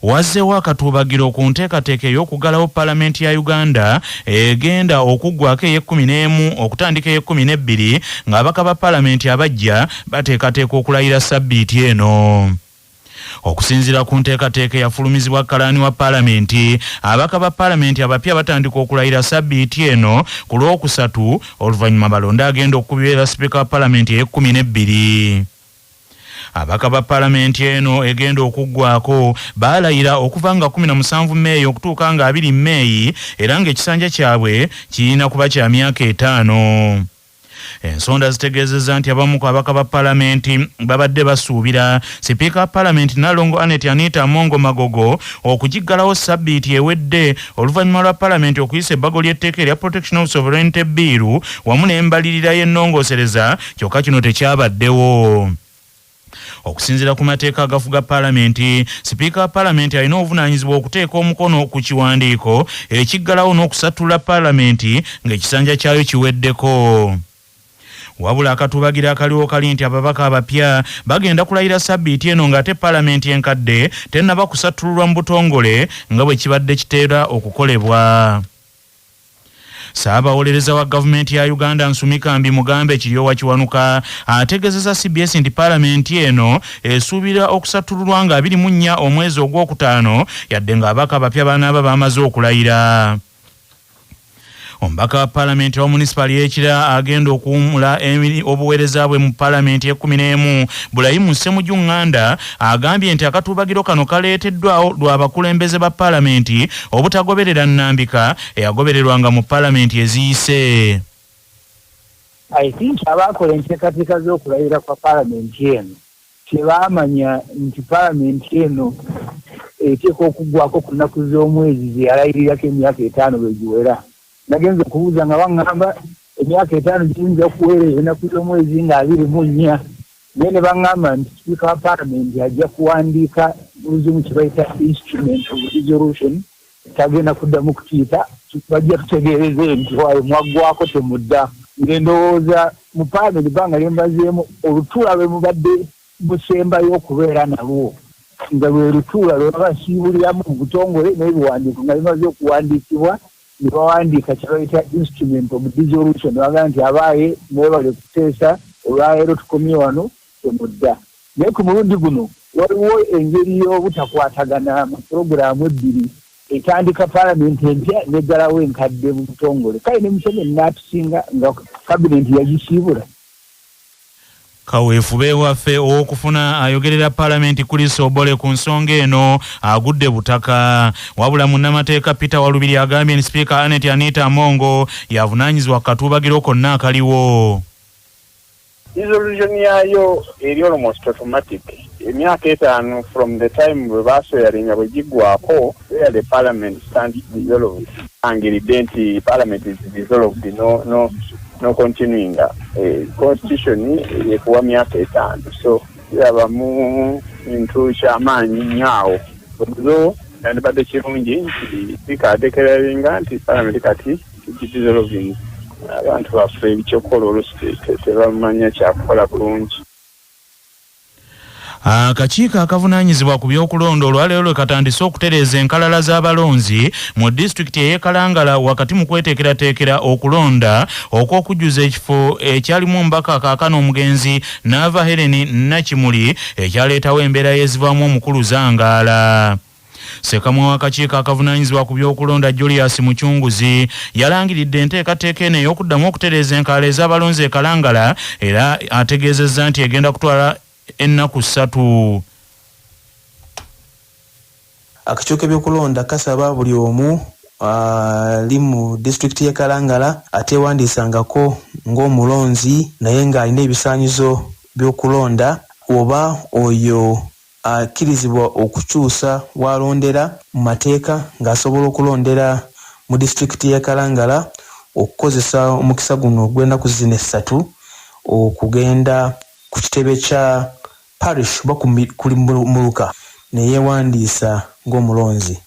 Wazzeewo akatuubagiro ku nteekateeka ey'okuggalawo palamenti ya Uganda egenda okuggwako ey'ekkumi n'emu okutandika ey'ekkumi n'ebbiri ng'ababaka ba palamenti abaggya bateekateeka okulayira ssabbiiti eno. Okusinziira ku nteekateeka eyafulumizibwa kalaani wa palamenti, ababaka ba palamenti abapya batandika okulayira ssabbiiti eno ku Lwokusatu oluvannyuma balonde agenda okubeera sipiika wa palamenti ey'ekkumi n'ebbiri. Ababaka ba palamenti eno egenda okuggwaako baalayira okuva nga 17 Meeyi okutuuka nga 20 Meeyi era ng'ekisanja kyabwe kirina kuba kya myaka etaano. Ensonda zitegeezezza nti abamu ku ababaka ba palamenti babadde basuubira sipiika wa palamenti Nalongo Annet Anita Among Magogo okugiggalawo ssabbiiti ewedde oluvannyuma lwa palamenti okuyisa ebbago ly'etteeka erya Protection of Sovereignty Bill wamu n'embalirira y'ennongoosereza kyokka kino tekyabaddewo. Okusinziira ku mateeka agafuga palamenti, sipiika wa palamenti alina obuvunaanyizibwa okuteeka omukono ku kiwandiiko ekiggalawo n'okusattulula palamenti ng'ekisanja kyayo kiweddeko. Wabula akatuubagiro akaliwo kali nti ababaka abapya bagenda kulayira ssabbiiti eno ng'ate palamenti enkadde tennaba kusattululwa mu butongole nga bwe kibadde kitera okukolebwa. Ssaabawolereza wa gavumenti ya Uganda Nsumikambi Mugambe Kiryowa Kiwanuka ategezeza cbs nti palamenti eno esuubira okusattululwa nga 24 omwezi ogwokutaano yadde ng'ababaka abapya banaaba bamaze okulayira. Omubaka wa palamenti wa munisipaali y'e Kira agenda okuwummula obuweereza bwe mu palamenti y'ekkumi n'emu Bulayimu Ssemuju Nganda agambye nti akatuubagiro kano kaleeteddwawo lwa bakulembeze ba palamenti obutagoberera nnambika eyagobererwanga mu palamenti eziyise. I think abaakola enteekateeka z'okulayira kwa palamenti eno tebaamanya nti palamenti eno eteekwa okuggwako ku nnaku z'omwezi ze yalayirirako emyaka etaano lwe giwera. Nagenze okubuuza nga baŋŋamba emyaka etaano giyinza okuwera ennaku z'omwezi nga 24 naye ne baŋŋamba nti sipiika wa palamenti ajja kuwandiika mu Luzungu kye bayita instrument of dissolution, tagenda kuddamu kukiyita, bajja tutegeereze nti waayo mwaggwako temudda. Nze ndowooza mu palamenti ebbanga lye mbazeemu olutuula lwe mubadde musembayo okubeera nalwo nga lwe lutuula lwe babasiibuliramu mu butongole n'ebiwandiiko nga bimaze okuwandiikibwa ne bawandiika kye bayita instrument of dissolution ne bagamba nti abaaye mwebale kuteesa olwaleero tukomye wano temudda. Naye ku mulundi guno waliwo engeri y'obutakwatagana mu pulogulaamu ebbiri etandika palamenti empya n'eggalawo enkadde mu butongole. Kale ne Museveni n'atusinga nga kabinenti yagisiibula. Kaweefube waffe ow'okufuna ayogerera palamenti Chris Obore ku nsonga eno agudde butaka. Wabula munnamateeka Peter Walubiri agambye nti sipiika Annet Anita Among y'avunaanyizibwa ku katuubagiro konna akaliwo. Dissolution yaayo eri almost automatic. Emyaka etaano from the time bwe baswearinga bwe giggwako, where the parliament stands dissolved. Angiridde nti parliament is dissolved, no, no, no continuing. Constitution ekuwa myaka etaano, so kirabamu kintu kyamaanyi nnyo awo. Although kyandibadde kirungi nti speaker adeclaringa nti parliament kati tugidissolving. Abantu baffe ebikyokukola oluusi tebamanya kyakukola bulungi. Akakiiko akavunaanyizibwa ku by'okulonda olwaleero lwe katandise okutereeza enkalala z'abalonzi mu disitulikiti ey'e Kalangala wakati mu kweteekerateekera okulonda okw'okujjuza ekifo ekyalimu omubaka kaakano omugenzi Naava Hellen Nakimuli ekyaleetawo embeera y'ezivaamu omukulu Zangaala. Ssekamwa w'akakiiko akavunaanyizibwa ku by'okulonda Julius Mucunguzi yalangiridde enteekateeka eno ey'okuddamu okutereeza enkalala ez'abalonzi e Kalangala era ategeezezza nti egenda kutwala ennaku ssatu. Akakiiko k'ebyokulonda kasaba buli omu ali mu disitulikiti y'e Kalangala ateewandiisangako ng'omulonzi naye ng'alina ebisaanyizo by'okulonda oba oyo akkirizibwa okukyusa w'alondera mu mateeka ng'asobola okulondera mu disitulikiti y'e Kalangala okukozesa omukisa guno ogw'ennaku zino essatu okugenda ku kitebe kya parish oba ku muluka ne yeewandiisa ng'omulonzi.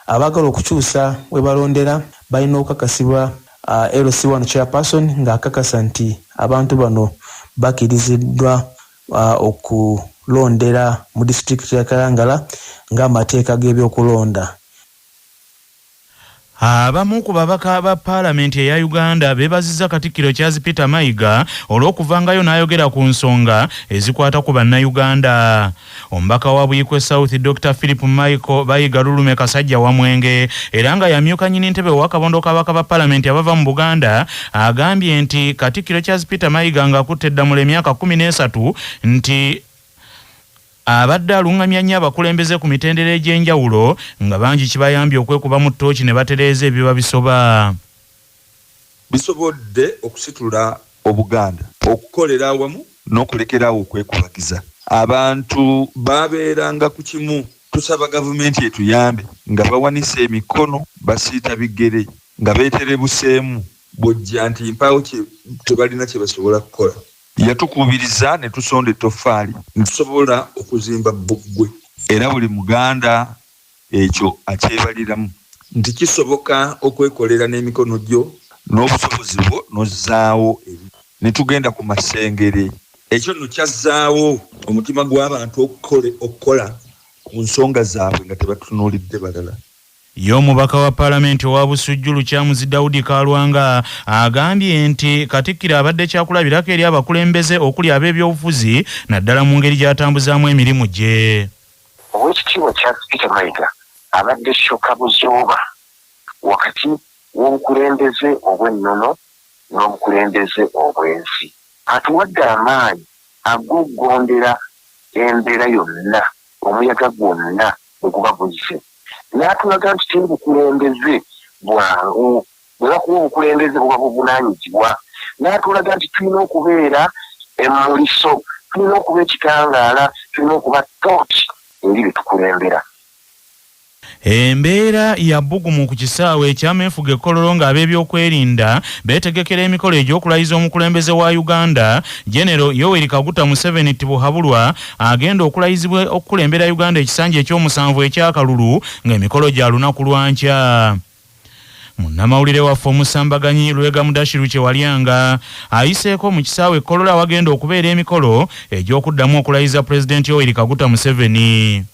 Abaagala okukyusa we balondera balina okukakasibwa LC1 chairperson ng'akakasa nti abantu bano bakkiriziddwa. Okulondera mu disitulikiti ya Kalangala ng'amateeka g'ebyokulonda. Abamu ku babaka ba Paalamenti eya Uganda beebazizza Katikkiro Charles Peter Mayiga olw'okuvangayo n'ayogera ku nsonga ezikwata ku Bannayuganda. Omubaka wa Buikwe South Dr Philip Michael Bayiga Lulume Kasajja Wamwenge, era nga yamyuka nnyini ntebe ow'akabondo k'ababaka ba Paalamenti abava mu Buganda, agambye nti Katikkiro Charles Peter Mayiga ng'akutte eddamula emyaka 13 nti abadde alungamya nnyo abakulembeze ku mitendera egy'enjawulo, nga bangi kibayambye okwekuba mu ttooki ne batereeza ebiba bisoba. Bisobodde okusitula Obuganda, okukolera awamu n'okulekeraawo okwekubagiza. Abantu babeeranga ku kimu. Tusaba gavumenti etuyambe nga bawanise emikono, basiita bigere nga beeterebuseemu. Bw'ojja nti mpaawo tebalina kye basobola kukola. Yatukuubiriza ne tusonda ettoffaali ne tusobola okuzimba Bbuggwe. Era buli Muganda ekyo akyebaliramu nti kisoboka okwekolera n'emikono gyo n'obusobozi bwo n'ozzaawo ebibyo. Ne tugenda ku Masengere. Ekyo nno kyazzaawo omutima gw'abantu okukola ku nsonga zaabwe nga tebatunuulidde balala. Ye omubaka wa Paalamenti owa Busujju Lukyamuzi Daudi Kalwanga agambye nti Katikkiro abadde kyakulabirako eri abakulembeze okuli ab'ebyobufuzi, naddala mu ngeri gy'atambuzaamu emirimu gye. Oweekitiibwa Charles Peter Mayiga abadde shoka buzooba wakati w'obukulembeze obw'ennono n'obukulembeze obw'ensi. Atuwadde amaanyi ag'okugondera embeera yonna, omuyaga gwonna bwe guba guzze. N'atulaga nti teri bukulembeze bwangu, bwe bakuwa obukulembeze buba buvunaanyizibwa. N'atulaga nti tulina okubeera emmuliso, tulina okuba ekitangaala, tulina okuba ttooki eri bye tukulembera. Embeera ya bbugumu ku kisaawe ekyameefuga e Kololo ng'ab'ebyokwerinda beetegekera emikolo egy'okulayiza omukulembeze wa Uganda, Genero Yoweri Kaguta Museveni Tibuhaburwa, agenda okulayizibwa okukulembera Uganda ekisanja ekyomusanvu ekyakalulu, ng'emikolo gya lunaku lwa nkya. Munnamawulire waffe omusambaganyi Lwega Mudashiru Kyewalyanga ayiseeko mu kisaawe e Kololo awagenda okubeera emikolo egy'okuddamu okulayiza Pulezidenti Yoweri Kaguta Museveni.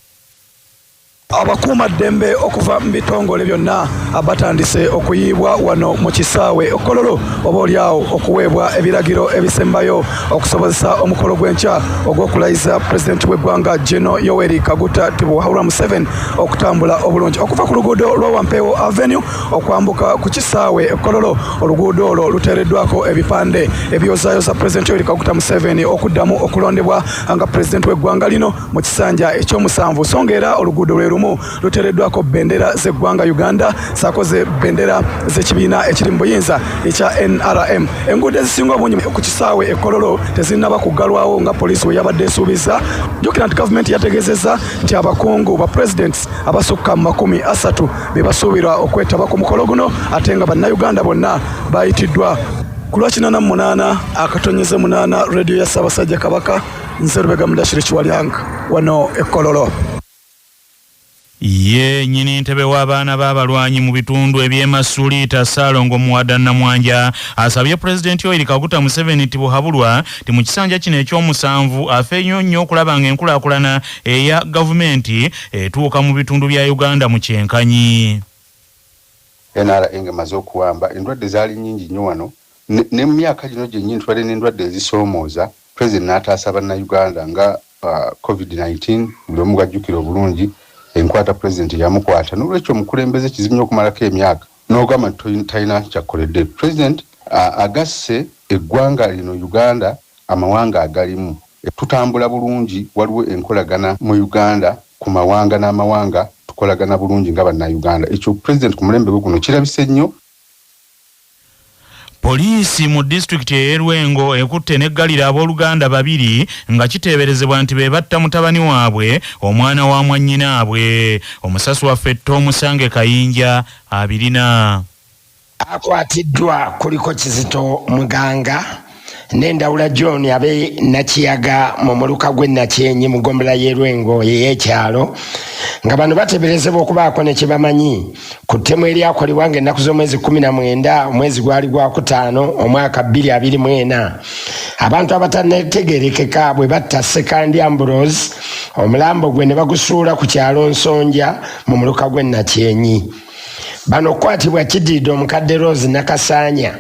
Abakuumaddembe okuva mu bitongole byonna batandise okuyiibwa wano mu kisaawe Kololo, oba oliawo okuweebwa ebiragiro ebisembayo okusobozesa omukolo gw'enkya ogw'okulayiza pulezidenti w'eggwanga General Yoweri Kaguta Tibuhaburwa Museveni okutambula obulungi. Okuva ku luguudo lwa Wampeewo Avenue okwambuka ku kisaawe Kololo, oluguudo olwo luteereddwako ebipande ebyozaayoza pulezidenti Yoweri Kaguta Museveni okuddamu okulondebwa nga pulezidenti w'eggwanga lino mu kisanja ekyomusanvu. So nga era oluguudo lwe lumu luteereddwako bendera z'eggwanga Uganda saako ze bendera z'ekibiina ekiri mu buyinza ekya NRM. Enguudo ezisinga obungi ku kisaawe e Kololo tezinnaba kuggalwawo nga poliisi we yabadde esuubiza. Jjukira nti gavumenti yategeezezza nti abakungu ba presidents abasukka mu 30 be basuubirwa okwetaba ku mukolo guno, ate nga bannayuganda bonna bayitiddwa. Ku lwa 88.8 rediyo ya Ssaabasajja Kabaka, nze Lubega Mudashiri Kiwalyanga wano e Kololo. Ye nnyini ntebe w'abaana b'abalwanyi mu bitundu eby'e Masuliita, Ssaalongo Muwada Namwanja, asabye Pulezidenti Yoweri Kaguta Museveni Tibuhaburwa ti mu kisanja kino ekyomusanvu afeeyo nnyo okulaba ng'enkulaakulana eya gavumenti etuuka mu bitundu bya Uganda mu kyenkanyi. NRA ng'emaze okuwamba, endwadde zaali nnyingi nnyo wano. Ne mu myaka gino gyennyini tubadde n'endwadde ezisoomooza, President n'ataasa Bannayuganda nga COVID-19. Buli omu gwajjukira obulungi enkwata President yamukwata. N'olwekyo omukulembeze kizibu nnyo okumalako emyaka n'ogamba nti talina kyakoledde. President agasse eggwanga lino Uganda, amawanga agalimu tutambula bulungi, waliwo enkolagana mu Uganda ku mawanga n'amawanga, tukolagana bulungi nga Bannayuganda. Ekyo President ku mulembe gwe guno kirabise nnyo. Poliisi mu disitulikiti ey'e Lwengo ekutte n'eggalira abooluganda babiri nga kiteeberezebwa nti be batta mutabani waabwe, omwana wa mwannyinaabwe. Omusasi waffe Tomusange Kayinja abirina. Akwatiddwa kuliko Kizito Muganga n'Endawula John abe Nakiyaga mu muluka gw'e Nakyenyi mu ggombolola y'e Lwengo ey'ekyalo. nga bano bateeberezebwa okubaako ne kye bamanyi ku ttemu eryakolebwa ng'ennaku z'omwezi 19 omwezi gwali gwakutaano omwaka 2024, abantu abatannategeerekeka bwe batta Ssekandi Ambrose, omulambo gwe ne bagusuula ku kyalo Nsonja mu muluka gw'e Nakyenyi. Bano okukwatibwa kiddiridde omukadde Rose Nakasaanya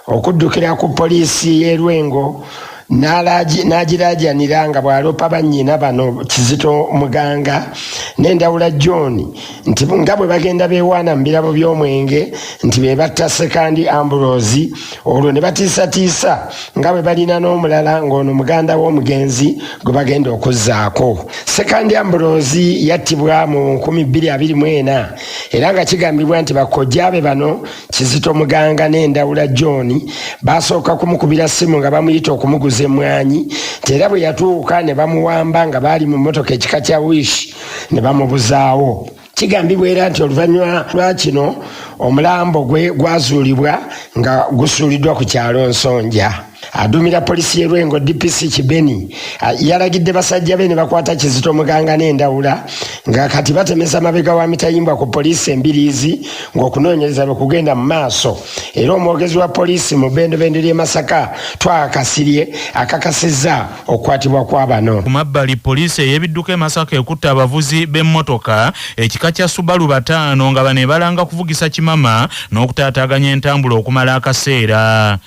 okuddukira ku poliisi y'e Lwengo n'agiraajanira nga bw'aloopa bannyina bano Kizito Muganga n'Endawula John nti nga bwe bagenda beewaana mu birabo by'omwenge nti be batta Ssekandi Ambrose, olwo ne batiisatiisa nga bwe balina n'omulala ng'ono muganda w'omugenzi gwe bagenda okuzzaako. Ssekandi Ambrose yattibwa mu 2024 era nga kigambibwa nti bakojja be bano Kizito Muganga n'Endawula John basooka kumukubira ssimu nga bamuyita okumuguza emmwanyi, nti era bwe yatuuka ne bamuwamba nga baali mu mmotoka ekika kya Wish ne bamubuzaawo. Kigambibwa era nti oluvannyuma lwa kino omulambo gwe gwazuulibwa nga gusuuliddwa ku kyalo Nsonja. Aduumira poliisi y'e Lwengo DPC Kibeni yalagidde basajja be ne bakwata Kizito Muganga n'Endawula nga kati batemeza mabega wa mitayimbwa ku poliisi embiriizi ng'okunoonyereza bwe kugenda mu maaso. Era omwogezi wa poliisi mu bbendobendo ly'e Masaka Twaha Kasirye akakasizza okukwatibwa kwa bano. Ku mabbali, poliisi ey'ebidduka e Masaka ekutte abavuzi b'emmotoka ekika kya Subaru bataano nga bano ebalanga kuvugisa kimama n'okutaataaganya entambula okumala akaseera.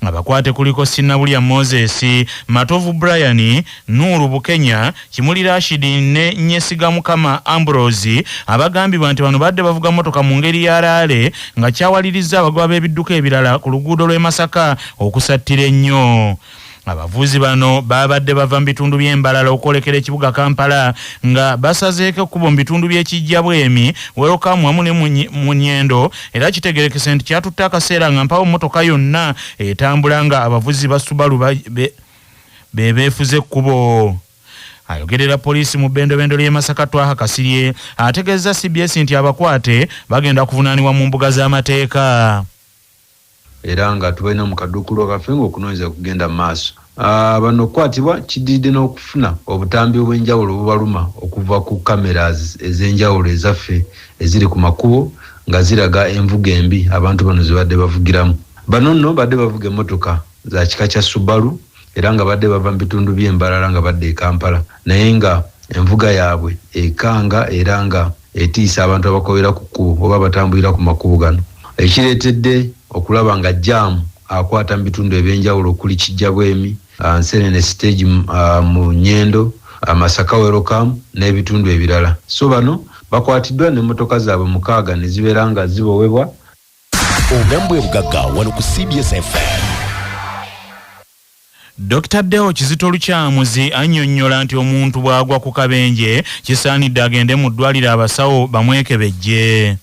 Abakwate kuliko Sinnabulya Moses, Matovu Brian, Nuuru Bukenya, Kimuli Rashid ne Nyesigamukama Ambrose abagambibwa nti bano badde bavuga mmotoka mu ngeri ya laale nga kyawalirizza abagoba b'ebidduka ebirala ku luguudo lw'e Masaka okusattira ennyo. Abavuzi bano babadde bava mu bitundu by'e Mbarara okwolekera ekibuga Kampala nga basazeeko ekkubo mu bitundu by'e Kijjabwemi, Welcome wamu ne Munyendo era kitegeerekese nti kyatutte akaseera nga mpaawo mmotoka yonna etambula nga abavuzi ba Subaru be beefuze ekkubo. Ayogerera poliisi mu bbendobendo ly'e Masaka Twaha Kasirye ategeezezza cbs nti abakwate bagenda kuvunaanibwa mu mbuga z'amateeka. Era nga tubalina mu kaduukulu kaffe ng'okunoonyereza kugenda mu maaso. Bano okukwatibwa kiddiridde n'okufuna obutambi obw'enjawulo obubaluma okuva ku cameras ez'enjawulo ezaffe eziri ku makubo nga ziraga envuga embi abantu bano ze badde bavugiramu. Bano nno badde bavuga emmotoka za kika kya Subaru era nga badde bava mu bitundu by'e Mbarara nga badda e Kampala naye nga envuga yaabwe ekanga era nga etiisa abantu abakobera ku kkubo oba abatambulira ku makubo gano ekireetedde okulaba nga jaamu akwata mu bitundu eby'enjawulo okuli Kijjabwemi, Nsenene stage mu Nyendo, Masaka Welcome n'ebitundu ebirala. So bano bakwatiddwa n'emmotoka zaabwe mukaaga ne zibeera nga zibowebwa. Obulamu bwe bugagga wano ku CBS FM. Dokita Deo Kizito Lukyamuzi annyonnyola nti omuntu bw'agwa ku kabenje kisaanidde agende mu ddwaliro abasawo bamwekebejje.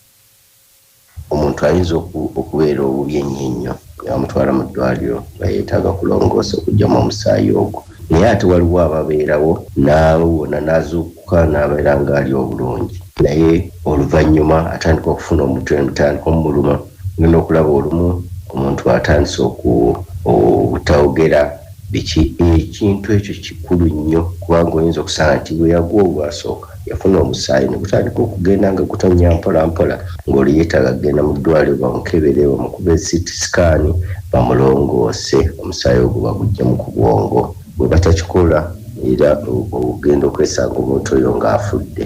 Omuntu ayinza okubeera obubi ennyo ennyo ne bamutwala mu ddwaliro nga yeetaaga kulongoosa okuggyamu omusaayi ogwo, naye ate waliwo ababeerawo n'awona n'azuukuka n'abeera ng'ali obulungi, naye oluvannyuma atandika okufuna omutwe ne gutandika omuluma, ogenda okulaba olumu omuntu atandise obutayogera biki. Ekintu ekyo kikulu nnyo kubanga oyinza okusanga nti bwe yagwa olwasooka yafuna omusaayi ne gutandika okugenda nga gutonnya mpola mpola, ng'olwo yeetaaga kugenda mu ddwaliro bamukebere, bamukube CT scan, bamulongoose omusaayi ogwo baguggyemu ku bwongo. Bwe batakikola era ogenda okwesanga omuntu oyo ng'afudde.